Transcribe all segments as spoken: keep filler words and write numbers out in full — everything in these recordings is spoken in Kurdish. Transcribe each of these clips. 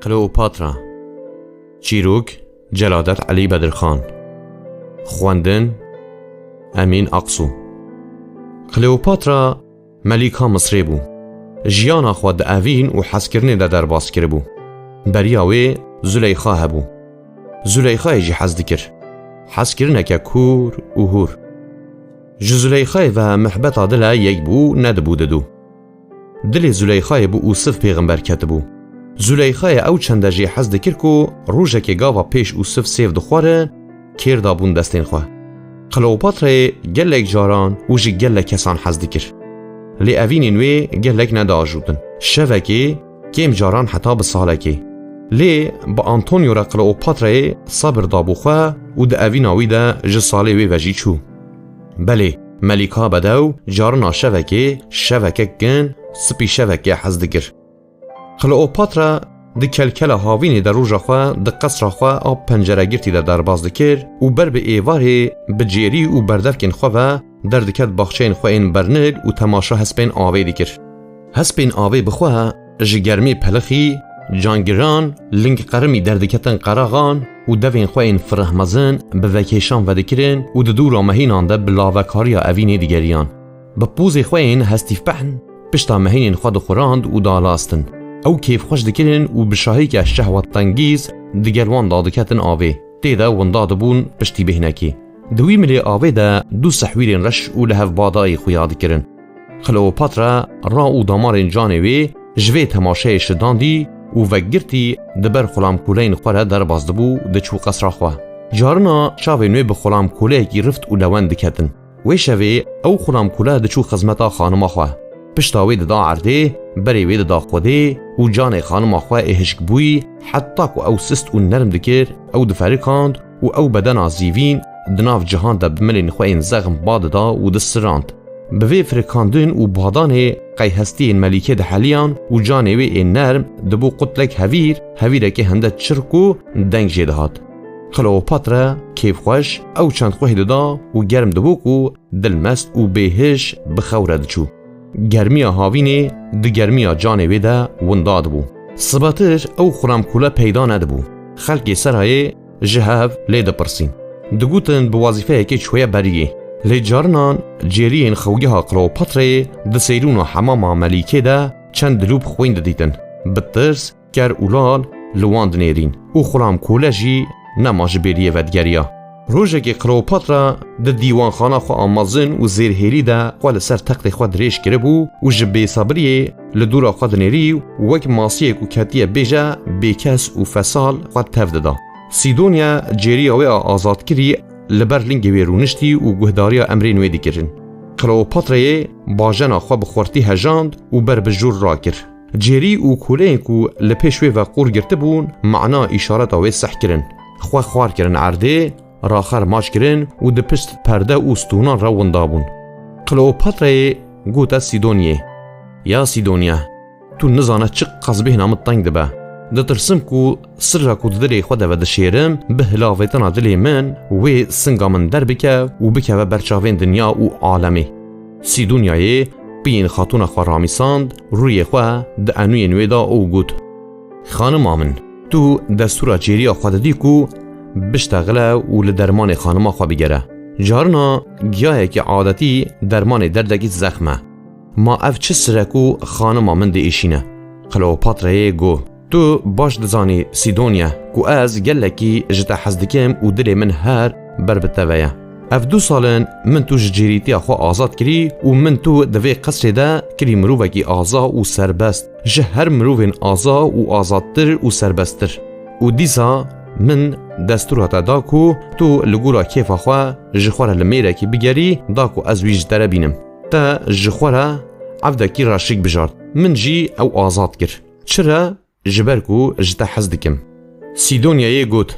Kleopatra. Çîrok, Celadet Elî Bedirxan. Xwendin, Emîn Aqsû. Kleopatra melîka Misrê bû. Jiyana xwe di evîn û hezkirinê de derbas kiribû. Beriya wê Zuleyxa hebû. Zuleyxayê jî hez dikir. Hezkirineke kûr û hûr. Ji Zuleyxayê ve mihbeta dile yek bû, nedibû didu. Dilê Zuleyxayê bi Ûsif pêxember ketibû. Zuleyxayê ew çende jê hez dikir ku rojekê gava pêş Ûsif sêv dixwarin, kêr dabûn destên xwe. Kleopatrayê gelek caran û ji gelek kesan hez dikir. Lê evînên wê gelek nediajotin. Şevekê, kêm caran heta bi salekê. Lê bi Antonio re Kleopatrayê sebir dabû xwe û di evîna wî de ji salê wê ve jî çû. Belê, Melîka bedew carina şevekê, şevekek kin, spî şevekê hez dikir. Kleopatra di kelkela havînê de roja xwe di qesra xwe a penceregirtî de derbas dikir û ber bi êvarê bi cêrî û berdevkên xwe ve derdiket baxçeyên xwe ên bernik û temaşa hespên avê dikir. Hespên avê bi xwe ji germê pelixî, cangiran, ling qerimî derdiketin qeraxan û devên xwe ên fireh mezin bi vekêşan vedikirin û di dûra mehînan de bi lavekariya evînê digeriyan. Bi pozê xwe yên hestîvpehn pişta mehînên xwe dixurand û dalastin. Ew kêfxweş dikirin û bi şahîke şehwettengîz digel wan dadiketin avê. Tê de winda dibûn piştî bêhnekê. Di wî milê avê de du sehwîrên reş û lihevbadayî xuya dikirin. Kleopatra ra û damarên canê wê ji vê temaşeyê şidandî û vegirtî di ber xulamkûleyên xwe re derbas dibû, diçû qesra xwe. Carina çavên wê bi xulamkûleyekî rift û lewend diketin. Wê şevê ew xulamkûle diçû xizmeta xanima xwe. Pişta wê dida erdê, berê wê dida Xwedê û canê xanima xwe ê hişkbûyî, heta ku ew sist û nerm dikir, ew diferikand û ew bedena zîvîn di nav cihan de bi milên xwe ên zexm ba dida û disirand. Bi vê firikandin û badanê qey hestiyên Melîkê diheliyan û canê wê ê nerm dibû qutlek hevîr, hevîrekê hinde çirk û deng jê dihat. Kleopatra kêfxweş ew çend xweh dida û germ dibû ku dilmest û bêhiş bi xew re diçû. Germiya havînê di germiya canê wê de winda dibû. Sibetir ew xulamkûle peyda nedibû. Xelkê serayê ji hev lê dipirsîn. Digotin bi wezîfeyekê çûye beriyê. Lê carinan cêriyên xewgeha Kleopatrayê di seyrûna hemama Melîkê de çend dilûp xwîn didîtin. Bi tirs, ker û lal li wan dinêrîn û xulamkûle jî nema ji bêriyê vedigeriya. Rojekê Kleopatra di dîwanxana xwe a mezin û zêrhêlî de xwe li ser textê xwe dirêj kiribû û ji bêsebiriyê li dûra xwe dinêrî û wek masiyê ku ketiye bêje bêkes û fesal xwe tev dida. Sîdonya cêriya wê a azadkirî li ber lingê wê rûniştî û guhdariya emrên wê dikirin. Kleopatrayê bajena xwe bi xwertî hejand û ber bi jûr rakir. Cêrî û kûleyên ku li pêş wê ve qûr girtibûn, mana îşareta wê seh kirin. Xwe xwar kirin erdê, raxer maç kirin û di pişt perde û stûnan re winda bûn. Kleopatrayê gote Sîdonyê, Ya Sîdonya, tu nizane çiqas bêhna min teng dibe. Ditirsim ku sirra ku di dilê xwe de vedişêrim, bi hilavêtina dilê min wê singa min derbike û bikeve ber çavên dinya û alemê. Sîdonyayê piyên xatûna xwe ramîsand, rûyê xwe di enûyên wê da û got, Xanima min, tu destûra cêriya xwe didî ku biştexile û li dermanê xanima xwe bigere. Carina giyayekî adetî dermanê derdekî zexm e. Ma ev çi sir e ku xanima min diêşîne? Kleopatrayê got, Tu baş dizanî, Sîdonya, ku ez gelekî ji te hez dikim û dilê min her ber bi te ve ye. Ev du sal in min tu ji cêrîtiya xwe azad kirî û min tu di vê qesrê de kirî mirovekî aza û serbest, ji her mirovên aza û azadtir û serbesttir. Û dîsa min destûra te da ku tu li gora kêfa xwe ji xwe re li mêrekî bigerî, da ku ez wî ji te re bînim. Te ji xwe re evdekî reşik bijart, min jî ew azad kir. Çi re? Ji ber ku ji te hez dikim. Sîdonyayê got,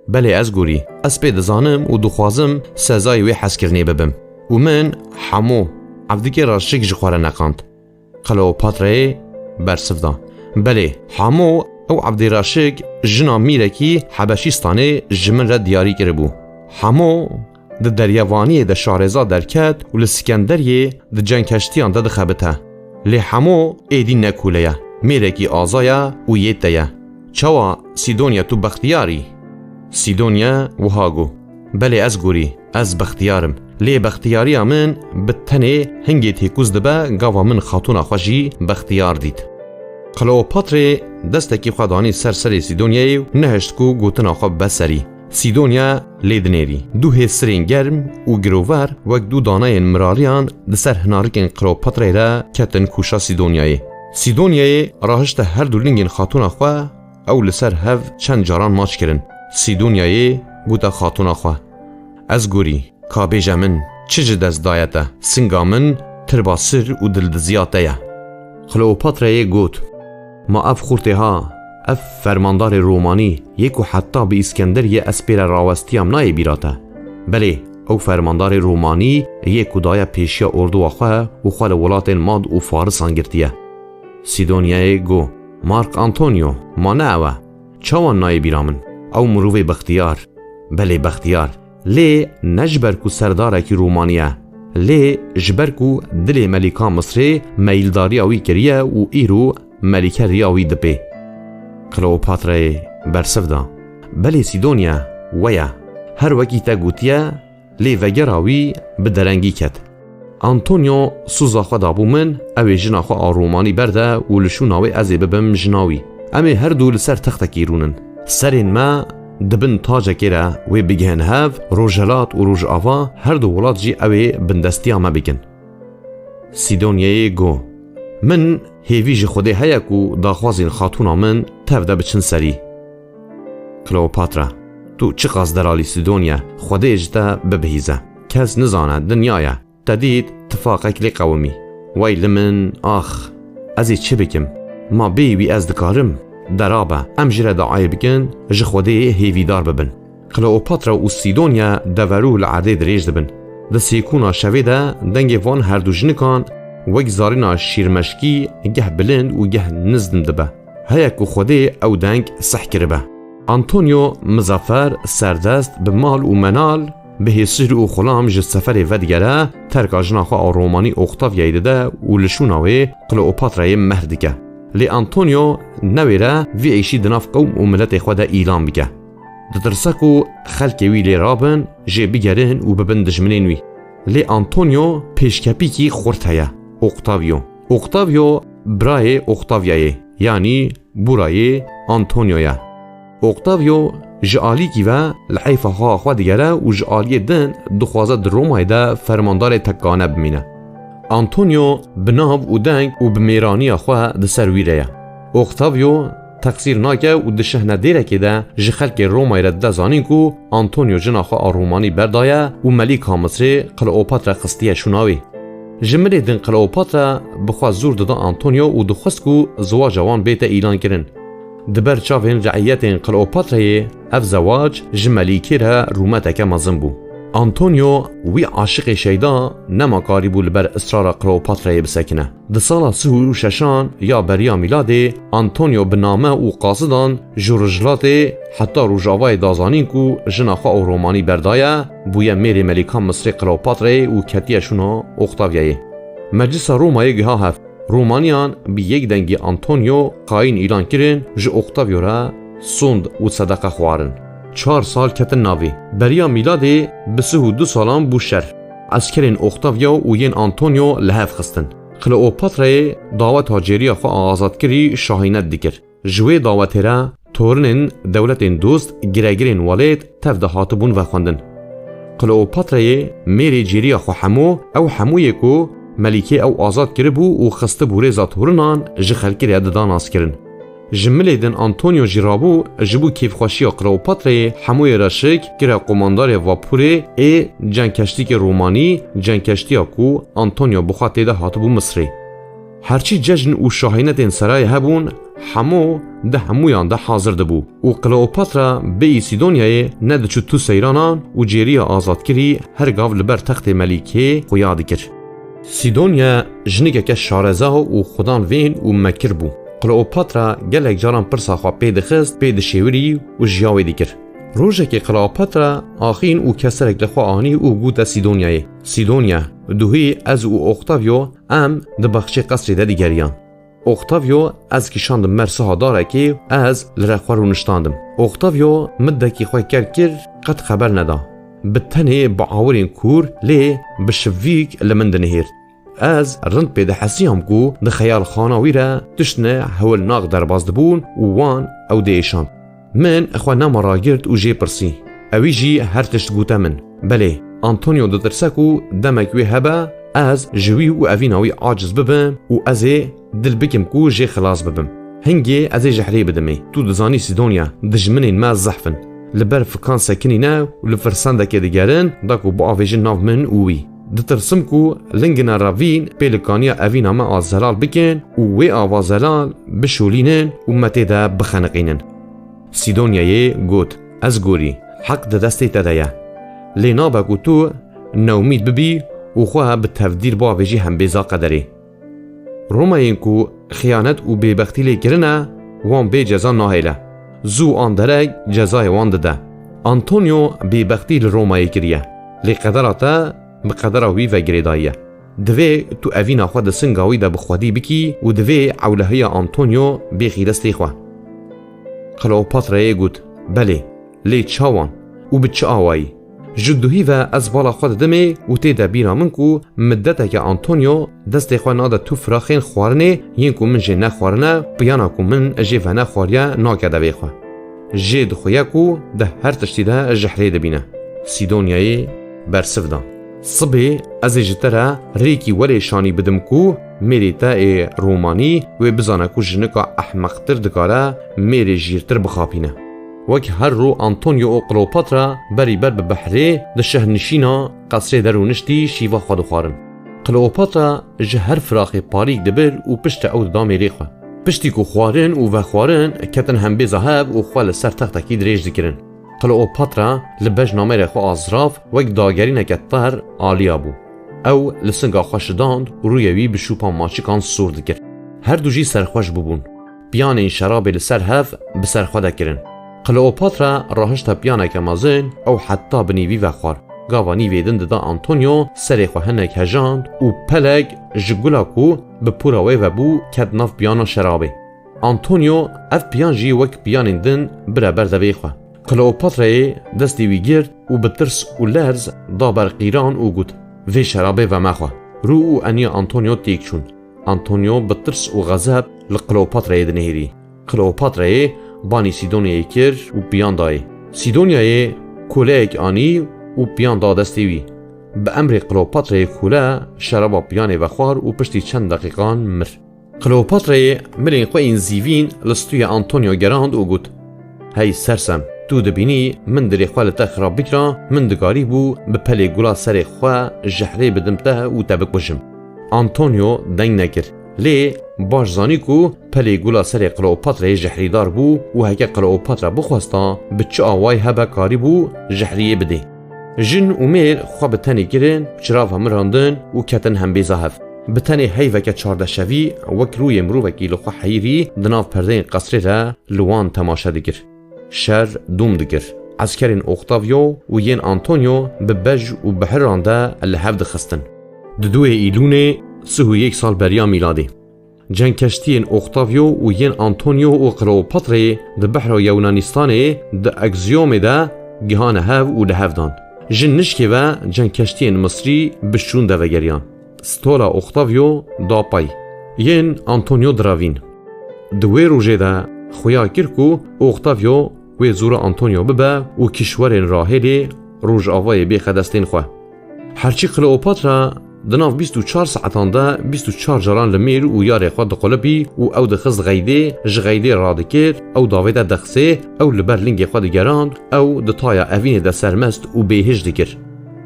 Belê, ez gorî. Ez pê dizanim û dixwazim sezayê wê hezkirinê bibim. Û min hemû evdikê reşik ji xwe re neqand. Kleopatrayê bersiv da. Belê, hemû ew evdê reşik jina mîrekî Hebeşîstanê ji min re diyarî kiribû. Hemû di deryavaniyê de şarêza derket û li Sikenderiyê di cengkeştiyan de dixebite. Lê hemû êdî ne kûle ye, mêrekî aza ye û yê te ye. Çawa Sîdonya tu bextiyar î? Sîdonya wiha got, Belê ez gorî, ez bextiyar im. Lê bextiyariya min bi tenê hingê têkûz dibe, gava min xatûna xwe jî bextiyar dît. Kleopatrê destekî xwe danî ser serê Sîdonyayê û nehişt ku gotina xwe bibe serî. Sîdonya lê dinêrî. Du hêsirên germ û girover wek du daneyên mirariyan di ser hinarikên Kleopatrayê re ketin kûşa Sîdonyayê. Sîdonyayê rahişte her du lingên xatûna xwe, ew li ser hev çend caran maç kirin. Sîdonyayê gote xatûna xwe, Ez gorî, ka bêje min, çi ji dest daye te? Singa min tirba sir û dildiziya te ye. Kleopatrayê got, Ma ev xurtê ha, ev fermandarê Romanî yê ku heta bi Îskenderiyê ez pê re rawestiyam nayê bîra te. Belê, ew fermandarê Romanî yê ku daye pêşiya orduwa xwe û xwe li welatên Mad û Farisan girtiye. Sîdonyayê got, Mark Antonio, ma ne ew e? Çawa nayê bîra min? Ew mirovê bextiyar. Belê bextiyar. Lê ne ji ber ku serdarekî Romanî ye. Lê ji ber ku dilê Melîka Misrê meyildariya wî kiriye û îro Melîke riya wî dipê. Kleopatrayê bersiv da. Belê Sîdonya, we ye. Her wekî te gotiye, lê vegera wî bi derengî ket. Antonio soza xwe dabû min, ew ê jina xwe a Romanî berde û li şûna wê ez ê bibim jina wî. Em ê her du li ser textekî rûnin. Serên me di bin tacekê re wê bigihin hev, rojhelat û rojava her du welat jî ew ê bindestiya me bikin. Sîdonyayê got, Min hêvî ji Xwedê heye ku daxwazên xatûna min tev de biçin serî. Kleopatra, tu çiqas delalî Sîdonya, Xwedê ji te bibihîze. Kes nizane, dinya ye. Te dît tifaqek lê qewimî. Wey li min, ax! Ez ê çi bikim? Ma bêyî wî ez dikarim? Derabe, em jê re diayê bikin, ji Xwedê hêvîdar bibin. Kleopatra û Sîdonya deverû li erdê dirêj dibin. Di sêkûna şevê de dengê van herdu jinikan wek zarîna şîrmeşkî geh bilind û geh nizm dibe. Heye ku Xwedê ew deng seh kiribe. Antonio Mizaffer serdest bi mal û menal, bi hêsir û xulam ji seferê vedigere, terka jina xwe a Romanî Octaviayê dide û li şûna wê Kleopatrayê mehr dike. Lê Antonio newêre vî êşî di nav qewm û miletê xwe de îlan bike. Ditirse ku xelkê wî lê rabin, jê bigerin û bibin dijminên wî. Lê Antonio pêşkepîkî xurt heye, Octavio. Octavio birayê Octaviayê, yanî burayê Antonio ye. Octavio ji alîkî ve li heyfa xweha xwe digere û ji aliyê din dixwaze di Romayê de fermandarê tekane bimîne. Antonio bi nav û deng û bi mêraniya xwe di ser wî re ye. Octavio teqsîr nake û di şehne dêrekê de ji xelkê Romayê re dide zanîn ku Antonio jina xwe a Romanî berdaye û Melîka Misrê Kleopatra xistiye şûna wê. Ji milê din Kleopatra bi xwe zûr dida Antonio û dixwest ku ziwaca wan bête îlankirin. Di ber çavên reiyetên Kleopatrayê ev zewac ji Melîkê re rûmeteke mezin bû. Antonio, wî aşiqê şeyda, nema karîbû li ber israra Kleopatrayê bisekine. Di sala sih û şeşan ya beriya mîladê, Antonio bi name û qasidan ji Rojhilatê heta Rojavayê da zanîn ku jina xwe ew Romanî berdaye, bûye mêrê Melîka Misrê Kleopatrayê û ketiye şûna Octaviayê. Meclisa Romayê giha hev. Romaniyan bi yek dengî Antonio xayîn îlan kirin, ji Octavio re sond û sedeqe xwarin. Çar sal ketin navê. Beriya mîladê bi sih û du salan bû şer. Eskerên Octavio û yên Antonio li hev xistin. Kleopatrayê daweta cêriya xwe a azadkirî şahînet dikir. Ji wê dawetê re torinên dewletên dost, giregirên welêt tev de hatibûn vexwendin. Kleopatrayê mêrê cêriya xwe hemû, ew hemûyê ku Melîkê ew azad kiribû û xistibû rêza torinan, ji xelkê re dida naskirin. Ji milê din Antonio jî rabû, ji bo kêfxweşiya Kleopatrayê hemûyê re şik kire qomandarê vapûrê ê cengkeştîkê Romanî, cengkeştiya ku Antonio bi xwe tê de hatibû Misrê. Herçî cejn û şahînetên serayê hebûn, hemû di hemûyan de hazir dibû û Kleopatra bêyî Sîdonyayê nediçû tu seyranan û cêriya azadkirî her gav li ber textê Melîkê xuya dikir. Sîdonya jinikeke şareza û xudan vên û mekir bû. Kleopatra gelek caran pirsa xwe pê dixist, pê dişêwirî û ji ya wê dikir. Rojekê Kleopatra axîn û keserek li xwe anî û gote Sîdonyayê, Sîdonya, duhî ez û Octavio em di baxçê qesrê de digeriyan. Octavio, ez kişandim mer siha darekê, ez li re xwe rûniştandim. Octavio midekî xwe ker kir, qet xeber neda. Bi tenê bi awirên kûr, lê bi şivîk li min dinihêrt. Ez rind pê dihesiyam ku di xeyalxana wî re tiştine hewilnak derbas dibûn û wan ew diêşand. Min xwe nema ragirt û jê pirsî. Ewî jî her tişt gote min. Belê, Antonio ditirse ku demek wê hebe, ez ji wî û evîna wî aciz bibim û ez ê dil bikim ku jê xilas bibim. Hingê ez ê ji herê bidimê. Tu dizanî Sîdonya, dijminên me zehf in. Li ber fikan sekinîne û li firsendekê digerin, da ku biavêjin nav min û wî. Ditirsim ku lingina revîn pêlikaniya evîna me a zelal bikin û wê ava zelal bişolînin û me tê de bixeniqînin. Sîdonyayê got, ez gorî, heq di destê te de ye. Lê nabe ku tu neumîd bibî û xwe bi tevdîr biavêjî hembêza qederê. Romayên ku xiyanet û bêbextî lê kirine, wan bê ceza nahêle. Zû an derek cezayê wan dide. Antonio bêbextî li Romayê kiriye. Lê qedera te bi qedera wî ve girêdayî ye. Divê tu evîna xwe di singa wî de bi xwedî bikî û divê ewlehiya Antonio bêxî destê xwe. Kleopatrayê got, belê, lê çawan û bi çi awayî? Ji duhî ve ez bala xwe didimê û tê de bîra min ku middeteke Antonio destê xwe nade tu firaxên xwarinê yên ku min jê nexwarine, piyana ku min jê venexwariye nake devê xwe. Jê dixuye ku di her tiştî de ji herê dibîne. Sîdonyayê bersiv da. Sibê ez ê ji te re rêkî welêşanî bidim ku mêrê te ê Romanî wê bizane ku jinika ehmeqtir dikare mêrê jîrtir bixapîne. Wek her ro Antonio û Kleopatra berî ber bi behrê di şehnişîna qesrê de rûniştî şîva xwe dixwarin. Kleopatra ji her firaxê parîk dibir û piştre ew dida mêrê xwe. Piştî ku xwarin û vexwarin ketin hembêza hev û xwe li ser textekî dirêj dikirin. Kleopatra li bejna mêrê xwe a zirav wek dagerîneke ter aliya bû. Ew li singa xwe şidand û rûyê wî bi şûpa maçikan sor dikir. Her du jî serxweş bûbûn. Piyanên şerabê li ser hev bi ser xwe de kirin. Kleopatra rahişte piyaneke mezin, ew heta binî vî vexwar. Gava nîvê din dida Antonio, serê xwe hinek hejand û pelek ji gula ku bi pûra wê ve bû, ket nav piyana şerabê. Antonio ev piyan jî wek piyanên din bire ber devê xwe. Kleopatrayê destê wî girt û bi tirs û lerz da ber qîran û got, vê şerabê veme xwe. Rû û eniya Antonio têk çûn. Antonio bi tirs û xezeb li Kleopatrayê dinihêrî. Kleopatrayê banî Sîdonyayê kir û piyan dayê. Sîdonyayê koleyek anî û piyan da destê wî. Bi emrê Kleopatrayê kole şeraba piyanê vexwar û piştî çend deqîqan mir. Kleopatrayê milên xwe yên zîvîn li stûyê Antonio gerand û got, hey sersem, tu dibînî min dilê xwe li te xirab bikira, min dikarîbû bi pelê gula serê xwe jehrê bidim te û te bikujim. Antonio deng nekir. Lê baş zanî ku pelê gula serê Kleopatrayê jehrîdar bû û heke Kleopatra bixwesta bi çi awayî hebe karîbû jehriyê bidê. Jin û mêr xwe bi tenê kirin, çirav hemirandin û ketin hembêza hev. Bi tenê heyveke çardeşevî wek rûyê mirovekî li xwe heyirî di nav perdeyên qesrê de li wan temaşe dikir. Şer dûm dikir. Eskerên Octavio û yên Antonio bi bej û bihiran de li hev dixistin. Di duwê Îlûnê sih û yek sal beriya mîladê. Cengkeştiyên Octavio û yên Antonio û Kleopatrayê di behra Yewnanistanê di Aksiyomê de gihane hev û li hev dan. Ji nişkê ve cengkeştiyên Misrî bi şûn de vegeriyan. Stola Octavio da pey. Yên Antonio direvîn. Di wê rojê de xuya kir ku Octavio wê zûra Antonio bibe û kişwerên rahêlê rojavayê bêxe destên xwe. Herçî Kleopatra di nav bîst û çar saetan de bîst û çar caran li mêr û yarê xwe diqulipî û ew dixist xeydê, ji xeydê radikir, ew davête dexsê, ew li ber lingê xwe digerand, ew di taya evînê de sermest û bêhişt dikir.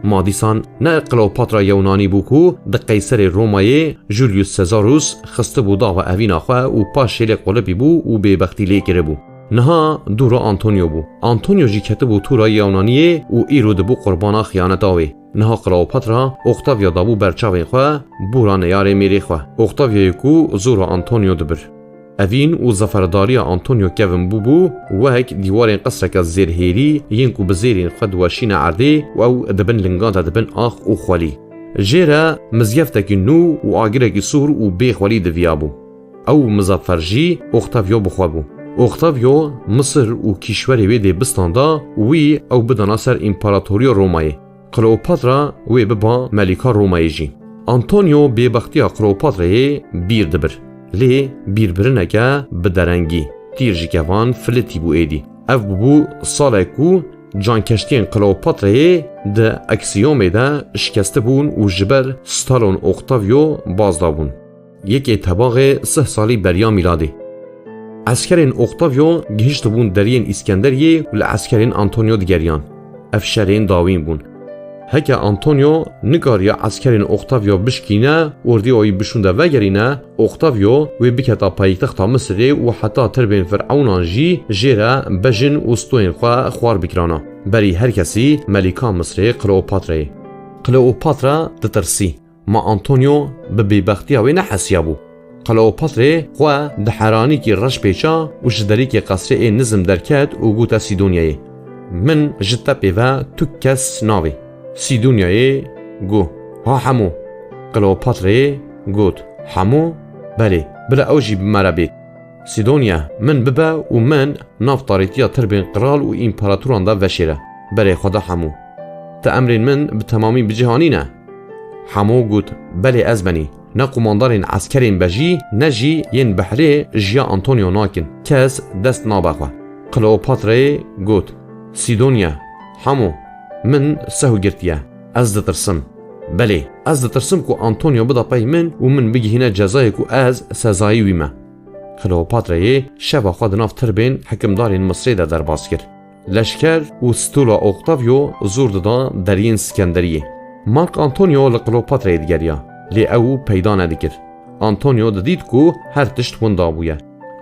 Ma dîsan ne Kleopatra Yewnanî bû ku di qeyserê Romayê Julius Caesarus xistibû dava evîna xwe û paşê lê qulipî bû û bêbextî lê kiribû. Niha dûra Antonio bû. Antonio jî ketibû tûra Yewnaniyê û îro dibû qurbana xiyaneta wê. Niha Kleopatra Octavia dabû ber çavên xwe, bûra neyarê mêrê xwe. Octaviayê ku zûra Antonio dibir. Evîn û zaferdariya Antonio kevin bûbû, wek dîwarên qesreke zêrhêrî yên ku bi zêrên xwe diweşîne erdê û ew di bin lingan de dibin ax û xwelî. Jê re mizgeftekî nû û agirekî sor û bê xwelî diviyabû. Ew mizaffer jî Octavio bi xwe bû. Octavio Misir û kîşwerê wê dê bistanda û wî ew bidana ser împaratoriya Romayê. Kleopatra wê biba melîka Romayê jî. Antonio bêbextiya Kleopatrayê bîr dibir. Lê bîrbirineke bi derengî, tîr ji kevan filitî bû êdî. Ev bûbû salek ku cankeştiyên Kleopatrayê di Aksiyomê de şikestibûn û ji ber Stalon Octavio baz dabûn. Yekê Tebaxê sih salî beriya mîladê. Eskerên Octavio gihiştibûn deriyên Îskenderiyê û li eskerên Antonio digeriyan. Ev şerên dawîn bûn. Heke Antonio nikariya eskerên Octavio bişkîne, ordîya wî bişûnde vegerîne, Octavio wê biketa paytexta Misirê û heta tirbên Firewnan jî jê re bejin û stoyên xwe xwar bikirana. Berî her kesî melîka Misirê Kleopatrayê. Kleopatra ditirsî. Ma Antonio bi bêbextiya wê nehesiyabû. Kleopatrê xwe di heranîkî reş pêça û ji derîkê qesrê ê nizm derket û gote Sîdonyayê, "Min ji te pê ve tu kes navê." Sîdonyayê got, "Ha hemû." Kleopatrê got, "Hemû? Belê, bila ew jî bi me re bêt." Sîdonya, min bibe û min nav tarîtiya tirbên qral û împaratoran de veşêre. Berê xwe da Hemû. Te emrên min bi temamî bi cih anîne? Hemû got, "Belê ez benî. Ne qumandarên eskerên bejî, ne jî yên behrê jiya Antonio nakin. Kes dest nabe xwe." Kleopatrayê got, "Sîdonya, Hemû, min seho girtiye. Ez ditirsim. Belê, ez ditirsim ku Antonio bida pey min û min bigihîne cezayê ku ez sezayî wî me." Kleopatrayê şeva xwe di nav tirbên hikimdarên Misrê de derbas kir. Leşker û stola Octavio zor dida deriyên Skenderiyê. Mark Antonio li Kleopatrayê digeriya, lê ew peyda nedikir. Antonio didît ku her tişt winda bûye.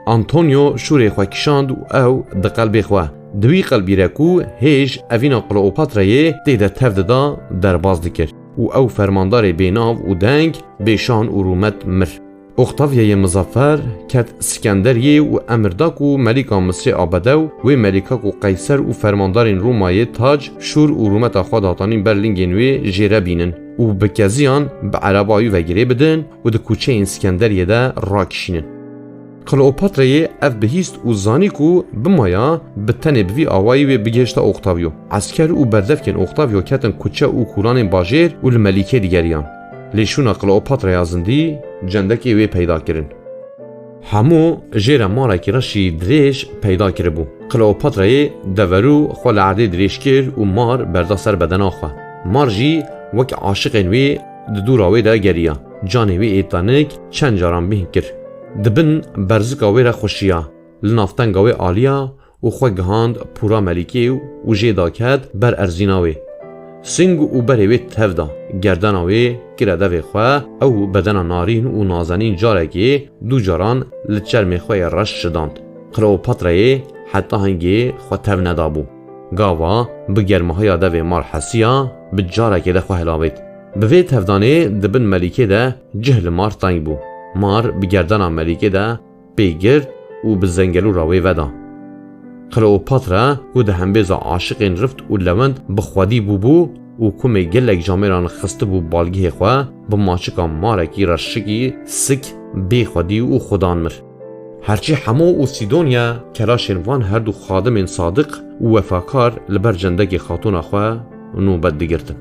Antonio şûrê xwe kişand û ew di qelbê xwe, di wî qelbî re ku hêj evîna Kleopatrayê tê de tev dida, derbas dikir û ew fermandarê bênav û deng, bêşan û rûmet mir. Octaviayê Mizaffer ket Skenderiyê û emir da ku melîka Misrê Abedew, wê melîka ku qeyser û fermandarên Romayê tac, şûr û rûmeta xwe datanîn ber lingên wê, jê re bînin û bi keziyan bi ereba wî ve girê bidin û di kuçeyên Skenderiyê de rakişînin. Kleopatrayê ev bihîst û zanî ku bimaya bi tenê bi vî awayî wê bigihişta Octavio. Esker û berdevkên Octavio ketin kuçe û kûlanên bajêr û li melîkê digeriyan. Lê şûna Kleopatraya zindî cendekê wê peyda kirin. Hemû jê re marekî reşî dirêj peyda kiribû. Kleopatrayê deverû xwe li erdê dirêj kir û mar berda ser bedena xwe. Mar jî wek aşiqên wê di dûra wê de geriya. Canê wê ê tenik çend caran bîn kir. Di bin berzika wê re xweşiya, li navtenga wê aliya û xwe gihand pûra melîkê û jê daket ber erzîna wê. Sing û berê wê tev da, gerdena wê kire devê xwe, ew bedena narîn û nazenîn carekê du caran li çermê xwe yê reş şidand. Kleopatrayê heta hingê xwe tev nedabû. Gava bi germahiya devê mar hesiya, bi carekê de xwe hilawêt. Bi vê tevdanê di bin melîkê de cih li mar teng bû. Mar bi gerdena melîkê de pê girt û bi zengelûra wê veda. Kleopatra ku di hembêza aşiqên rift û lewend bi xwedî bûbû û kumê gelek camêran xistibû balgihê xwe, bi maçika marekî reşikî sik bê xwedî û xudan mir. Herçî Hemo û Sîdonya kelaşên van herdu xadimên sadiq û wefakar li ber cendekê xatûna xwe nûbet digirtin.